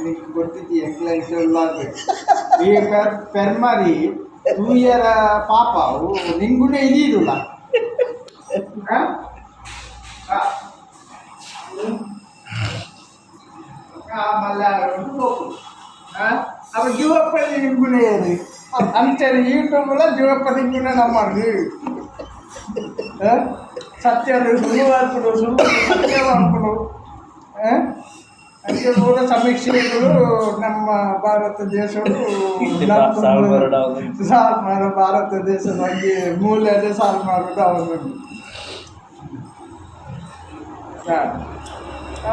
ನಿಂಗೆ ಗೊತ್ತಿದ್ದಿ ಎಂಕ್ಲ ಇಷ್ಟೊಲ್ಲಾದ ಈ ಪೆರ್ಮರಿ ತೂಯರ ಪಾಪ ನಿಂಗುನೇ ಇದೀದುಲ್ಲ. ಮಲ್ಲ ಅವ ಜೀವಪ್ಪಲ್ಲಿ ನಿಂಗುನೇ ಅದು ಅಂಚನೆ ಯೂಟ್ಯೂಬ್ಲ ಜೀವಪ್ಪ ನಿಂಗುನೇ ನಮ್ಮದು ಸತ್ಯನು ಸುಳ್ಳು ಹಾಕುಡು, ಸುಳ್ಳು ಸತ್ಯ ಹಾಕುಡು. ಅಂಚೆ ಪೂರ ಸಮೀಕ್ಷೆಗಳು ನಮ್ಮ ಭಾರತ ದೇಶವು ಸಾಲ್ ಮಾಡ ಭಾರತ ದೇಶದ ಬಗ್ಗೆ ಮೂಲೆಯಲ್ಲಿ ಸಾಲ್ ಮಾಡೋದು ಅವನು.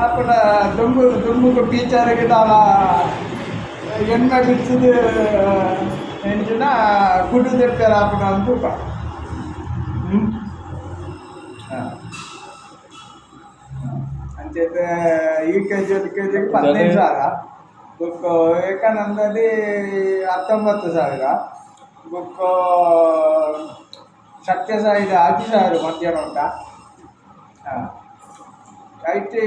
ಅಪ್ಪನ ದುಂಬು ದುಂಬುಗು ಟೀಚರ್ಗೆ ದಾಲ ಎಣ್ಣೆ ಬಿಚ್ಚದು ಎಂಚಿನ ಕುಡು ದೆಪ್ಪೆರ ಆಪುನ ಅಂತ. ಹ್ಞೂ ಅಂಚೆತ ಯುಕೆಜಿ, ಎಲ್ ಕೆ ಜಿಗೆ 15,000, ಬೊಕ್ಕ ವಿವೇಕಾನಂದಲ್ಲಿ 19,000, ಬೊಕ್ಕ ಸತ್ಯಸಾಯಿದ 5,000 ಮಧ್ಯಾಹ್ನ ಉಂಟ. ಹಾಂ, ಐಟ್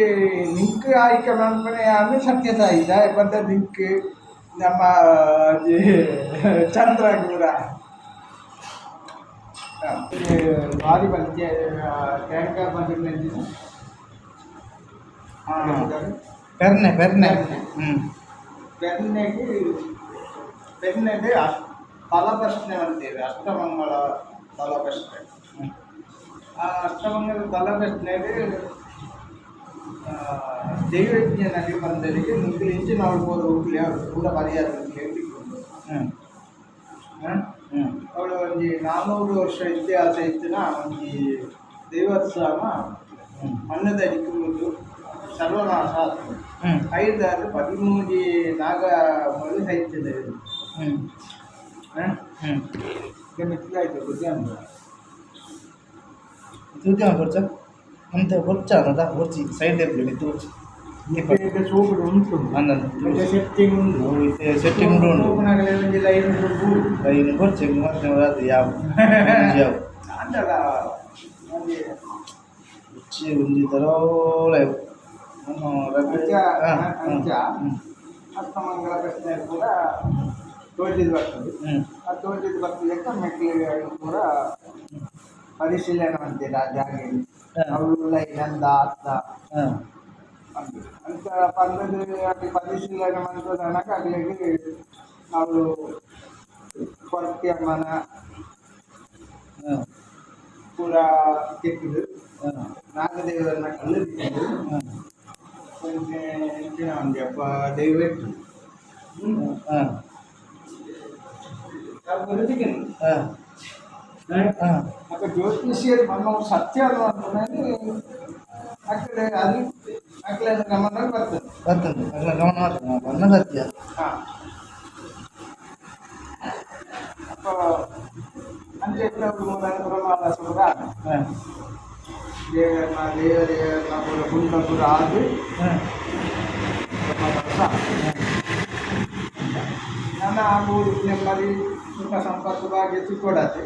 ನಿಂಕ್ ಆಯ್ಕೆ ಮನ್ಪುನೆ ಯಾನ್ ಸತ್ಯಸಾಯಿ ದಾಯೆ ಪಂಡ ನಿಂಕ್ ನಮ್ಮ ಚಂದ್ರ ಕೂಡ ಭಾರಿ ಬಲ್ತೆ ಟ್ಯಾಂಕರ್ ಬಂದಿಲ್ಲ. ಪೆರ್ನೆ, ಪೆರ್ನೆ. ಹ್ಞೂ. ಪೆರ್ನೆಗೆ, ಪೆರ್ನೆಗೆ ತಲಪ್ರಶ್ನೆ ಅಂತೇವೆ, ಅಷ್ಟಮಂಗಳ ತಲಪ್ರಶ್ನೆ. ಆ ಅಷ್ಟಮಂಗಲ ತಲಪ್ರಶ್ನೆಗೆ ದೈವಜ್ಞನಲ್ಲಿ ಬಂದರಿಗೆ ನುಗ್ಗಲು ಇಂಚಿನ ಅವಳು ಹೋಗ್ಲಿ ಪೂರ ಪರಿಹಾರ ತಿಕ್ಕೊಂಡು. ಹ್ಞೂ ಹ್ಞೂ ಅವಳು ಒಂಜಿ 400 ವರ್ಷ ಇತಿಹಾಸ ಇತ್ತಿನ ಒಂಜಿ ದೇವಸ್ಥಾನ. ಮಣ್ಣದ ಅಡಿಕುವುದು ಸರ್ವನಾಶ ಆಗ್ತದೆ. ಐದಾರು ಪದಿಮೂಜಿ ನಾಗ ಮೊದಲು ಸೈತದೆ. ಹ್ಞೂ ಹ್ಞೂ ಮಿಕ್ಕಾಯ್ತು ಬುದ್ಧಿ. ತೂತಿ ಕೊರ್ಚ ಅಂತ ಕೊರ್ಚ ಅನ್ನದ ಕೊರ್ಚಿ ಸೈಡ್ ಮಿತ್ತು ಕೊರ್ಚಿ. ಸೋಪುಡು ಉಂಟು. ಅಂದಂದು. ಸೆಟ್ಟಿಂಗ್ ಉಂಟು. ಸೆಟ್ಟಿಂಗ್ ಉಂಟು. ಸೋಪುನಾಗಲೇ ಒಂಜಿ ಲೈನ್. ಲೈನ್ ಕೊರ್ಚಿ ಮತ್ತೆ ರಾತ್ರಿ ಯಾವ ಯಾವ ಅಂಡಲ ಒಂಜಿ ಉಚ್ಚಿ ಒಂಜಿ ತರೋಳೆ. ಅಂಚ ಅಂಚ ಅಷ್ಟಮಂಗಲ ಪ್ರಶ್ನೆ ಕೂಡ ತೋಜಿದ್ ಬರ್ತದೆ. ಆ ತೋಜಿದ್ ಬರ್ತದಕ್ಕೆ ಮೆಟ್ಲಿಗೆ ಕೂಡ ಪರಿಶೀಲನೆ ಮಾಡ್ತೀರ ಆ ಜಾಗೆಯಲ್ಲಿ ಅವು ಲೈನ್ ಅಂದ ಅತ್ತ ಅಂತ ಪಂದದ ಅಲ್ಲಿ ಪರಿಶೀಲನೆ ಮಾಡ್ತದನಕ ಅಲ್ಲಿಗೆ ಅವಳು ಕೊರತಿ ಅಮ್ಮನ ಪೂರ ತಿಕ್ಕುದು, ನಾಗದೇವರನ್ನ ಕಲ್ಲು ತಿಕ್ಕುದು, ಒಂಜಿ ಇಂಚಿನ ಒಂಜಿ ಅಪ್ಪ ದೈವ ಇಟ್ಟು. ಅಪ್ಪ ಜ್ಯೋತಿಷಿಯರು ನಮ್ಮ ಸತ್ಯ ಅನ್ನುವಂಥದ್ದು ಅಕ್ಕಡೆ ಅದು ಅಕ್ಕಡೆ ಗಮನ ಬರ್ತದೆ. ಬರ್ತದೆ, ಅಗ್ಲ ಗಮನ ಬರ್ತದೆ, ಬಣ್ಣ ಸತ್ಯ. ಹಾಂ, ಅಪ್ಪ ಅಂಚೆ ಪ್ರಮಾಣ ಸುರ ದೇವರನ್ನ ದೇವ ದೇವರನ್ನ ಪೂರ ಗುಂಡ ಪೂರ ಆದು ನನ್ನ ಆ ಊರು ನೆಮ್ಮದಿ ಸುಖ ಸಂಪತ್ತು ಭಾಗ್ಯ ಸಿಕ್ಕೊಡತ್ತೆ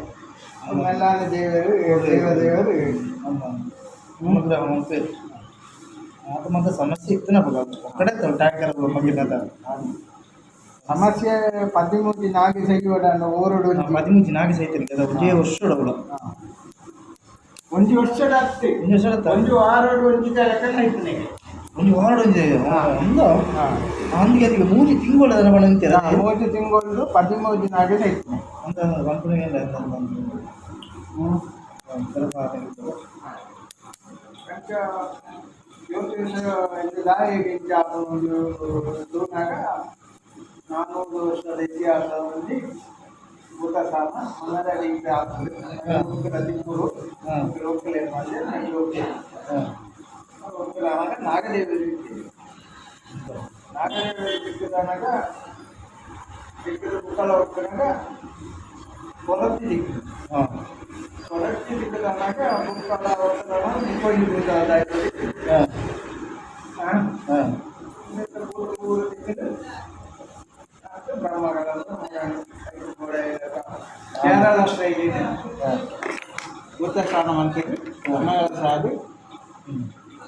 ಮೆಲ್ಲಾನೆ ದೇವರು ದೇವ ದೇವರು. ಅನುಗ್ರಹ ಮನ್ಪೇರು ಆತ ಮತ್ತೆ ಸಮಸ್ಯೆ ಇತ್ತನಪ್ಪ ಒಕ್ಕಡೆ ಟ್ಯಾಂಕರ್ ಮಗಿನದ. ಸಮಸ್ಯೆ ಪದಿಮೂಜಿ ನಾಗಿ ಸೈಗೋಡ ಓರುಡು. ಪದಿಮೂಜಿ ನಾಗಿ ಸೈತನಿ కదా, ಒಂಜೇ ವರ್ಷ ಅವಳು. ಒಂಜಿ ವರ್ಷದ ಅತ್ತೆ. ಒಂಜಿ ವರ್ಷ. ಒಂಜಿ ವಾರಡು ಒಂಜಿ ಲೆಕ್ಕ ಐತನೆ. ಒಂಜಿ ವಾರಡು ಒಂಜಿ ಒಂದು ಅಂದಿಗೆ ಅದಕ್ಕೆ ಮೂಜಿ ತಿಂಗಳು ಅದನ್ನ ಪಂಡ. 3 ತಿಂಗಳು ಪದಿಮೂಜಿ ನಾಗಿ ಸೈತನೆ. ಅಂತ ಕಂಪನಿ. ಹ್ಞೂ. ಅಂಚ ಜ್ಯೋತಿಷ ಇದು ದಾಯಿಗೆ ಇಂಚ ಒಂದು ತೂನಾಗ 400 ವರ್ಷದ ಇತಿಹಾಸದಲ್ಲಿ ಭೂತಸ್ಥಾನ ಮನ್ನದಡಿ ಇಂಚ ಆಗ್ತದೆ ತಿಂಗಳು ಲೋಕಲ್ ಏನು ಮಾಡಿದ್ರೆ ಲೋಕಲ್ ಲೋಕಲ್ ಆವಾಗ ನಾಗದೇವರು ನಾಗದೇವರು ಸಿಕ್ಕಿದಾಗ ಸಿಕ್ಕಿದ ಬುಕ್ಕಲ ಹೋಗ್ತಾಗ ಕೊರತಿ ದಿಕ್ಕು ಕೊರತಿ ದಿಕ್ಕದಾಗ ಬುಕ್ಕಲ ಹೋಗ್ತಾಗ ಮುಕ್ಕೊಂಜಿ ಭೂತ ಹಾಂ ಪೂರ ದಿಕ್ಕಿದ ಬ್ರಹ್ಮಗಳನ್ನು ಕೇರಳ ಸ್ಟೈಲ್ ಇದೆ. ಭೂತಸ್ಥಾನ ಅಂತೇಳಿ ಬ್ರಹ್ಮಗಳ ಸಾಧು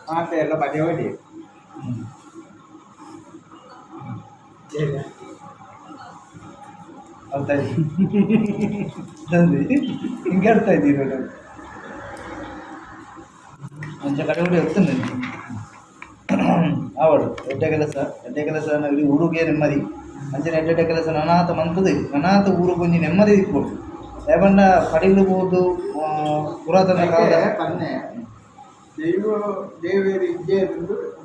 ಮಾತೆ ಎಲ್ಲ ಬಗೆ ಹೊಡಿ. ಅರ್ಥ ಆಯ್ತು ಹಿಂಗೆ ಅರ್ಥ ಆಯ್ತು ಇವಾಗ. ಅಂಚ ಕಡೆ ಕೂಡ ಎತ್ತುಂಡು ಆವಡು ಎಡ್ಡೆ ಕೆಲಸ, ಎಡ್ಡೆ ಕೆಲಸ ನಗರಿ ಊರುಗೆ ನೆಮ್ಮದಿ. ಅಂಚನೆ ಎಡ್ಡೆ ಕೆಲಸ ನನಾತ ಮಂತದೆ ನನಾತ ಊರು ಒಂಜಿ ನೆಮ್ಮದಿ ದಿಕ್ಕೊಡು. ದಾಯೆಪಂಡ ಪಡಿಲು ಪೋದು ಪುರಾತನ ಕಾಲದ ಪನ್ನೆ ದೈವ ದೇವರು ಇಜ್ಜೆ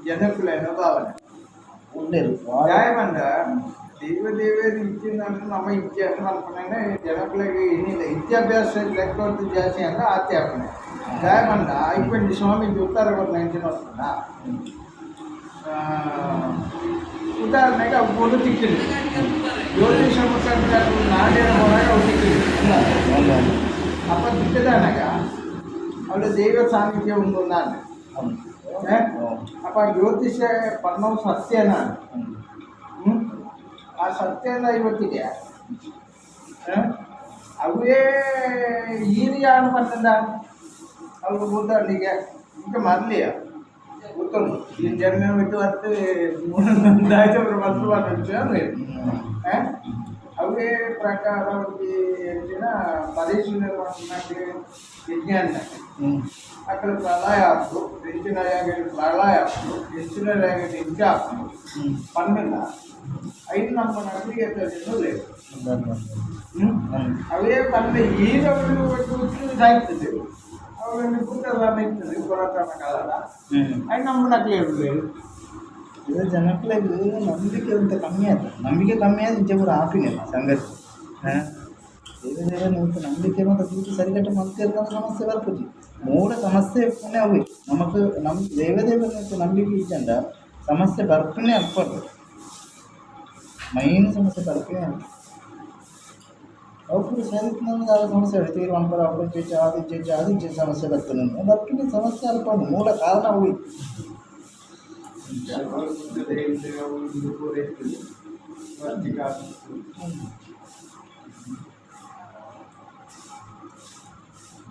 ಜನಕುಲೆನ ಭಾವನೆ. ಉಲ್ಲೇರು. ನ್ಯಾಯಪಂಡ ದೈವ ದೇವರು ಇಜ್ಜೆ ನಮ್ಮ ಇಜ್ಜೆ ಮಲ್ಪನೆ ಜನಕುಲೆಗ್ ಏನಿಲ್ಲ ವಿದ್ಯಾಭ್ಯಾಸ ಲೆಕ್ಕ ಜಾಸ್ತಿ ಅಂದ್ರೆ ಆತೆ ಆಪುನೆ. ದಾಯೆಪಂಡ ಐಪಂಡಿ ಸ್ವಾಮೀಜಿ ಉತ್ತರ ಕೊರ್ನ ಎಂಚಿನ ವಸ್ತುನ ಉದಾಹರಣೆಗೆ ಅವು ಪೂರ ತಿಕ್ಕಿಲ್ಲ ಜ್ಯೋತಿಷ ಮುಖಾಂತರ ನಾಡಿನ ಹೊರಗೆ ಅವು ತಿಕ್ಕಿಲ್ಲ. ಅಪ್ಪ ತಿಕ್ಕದಾನಾಗ ಅವಳ ದೈವ ಸಾನ್ನಿಧ್ಯ ಉಂಡು ನಾನು. ಅಪ್ಪ ಜ್ಯೋತಿಷ ಪನ್ನವು ಸತ್ಯನ. ಆ ಸತ್ಯನ ಇವತ್ತಿಗೆ ಅವೇ ಈರಿಯಾನು ಪನ್ನದ ಅವ್ರು ಬುದ್ಧನಿಗೆ ఇంకా ಮರಲಿಯ ಗೊತ್ತುಂಟು. ಈ ಜನ್ಮ ಬಿಟ್ಟು ಮತ್ತೆ ಮೂರು ಮಲ್ತು ಅವೇ ಪ್ರಕಾರ ಒಂಜಿ ಎಂಚಿನ ಪರಿಶೀಲನೆ ಮಲ್ಪುನಕ್ಲೆ ವಿಜ್ಞಾನ ಅಕುಲು ಪ್ರಳಯ ಆಪುಂಡು, ಎಂಚಿನ ಜಾಗೆಡ್ ಪ್ರಳಯ ಆಪುಂಡು, ಎಂಚಿನ ಜಾಗೆಡ್ ಇಂಚ ಆಪುಂಡು ಪಂಡುಂಡ ಐನ್ ನಂಬುನಕ್ಲು ಏತ್ ಉಲ್ಲೆರ್. ಅವೇ ಪಂಡ ಈರವರು ಸಾಯ್ತದೆ ಅವೆಲ್ಲ ಪೂತ ಇರ್ತದೆ ಪುರಾತನ ಕಾಲದ ಐನ್ ನಂಬುನಕ್ಲೆ ಉಲ್ಲೆರ್. ಇದು ಜನಕ್ಲೆಗ್ ನಂಬಿಕೆ ಅಂತ ಕಮ್ಮಿ ಆಯ್ತು. ನಂಬಿಕೆ ಕಮ್ಮಿ ಆಯ್ತು. ಇಂಚ ಪೂರ ಆಪಿನ ಸಂಗತಿ. ಹಾಂ, ಬೇರೆ ಬೇರೆ ನಿಂತ ನಂಬಿಕೆ ಮತ್ತು ತೂತು ಸರಿಗಟ್ಟು ಮಲ್ತಿರ್ನ ಸಮಸ್ಯೆ ಬರ್ಪುಜಿ. ಮೂಲ ಸಮಸ್ಯೆ ಇಪ್ಪುನೆ ಅವೆ. ನಮಕ್ ನಮ್ ದೈವ ದೇವರ ನಂಬಿಕೆ ಇಜ್ಜಂಡ ಸಮಸ್ಯೆ ಬರ್ಪುನೆ ಅಲ್ಪಡ್. ಮೈನ್ ಸಮಸ್ಯೆ ಬರ್ಪುನೆ ಅಲ್ಪ. ಅವು ಪೂರ ಸರಿ ದಾದ ಸಮಸ್ಯೆ ತೀರ್ ಮನ್ಪರ ಅವು ಇಜ್ಜಿ, ಅದು ಇಜ್ಜಿ, ಅದು ಇಜ್ಜಿ, ಸಮಸ್ಯೆ ಬರ್ತದೆ. ಬರ್ಪಿನ ಸಮಸ್ಯೆ ಅಲ್ಪ ಮೂಲ ಕಾರಣ ಅವು.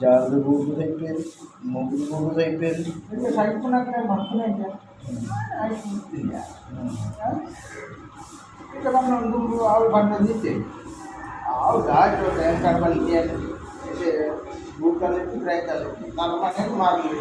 ಜಾಗದ ಬೂದು ಸೈಪೇರು, ಮೂಗುದು ಬೂದು ಸೈಪೇರು. ಸೈಪುನಕ್ಲೆ ಮಲ್ಪುನೆ ಈಗ ನಮ್ಮ ಒಂದು ಅವು ಬಂದದ್ದು ಅವು ದಾಚು ಕರ್ಬಲಿಕ್ಕೆ ಭೂಕಲ್ಲಿ ಪ್ರಯತ್ನ ನಮ್ಮ ಮನೆಗೆ ಮಾರಲಿ.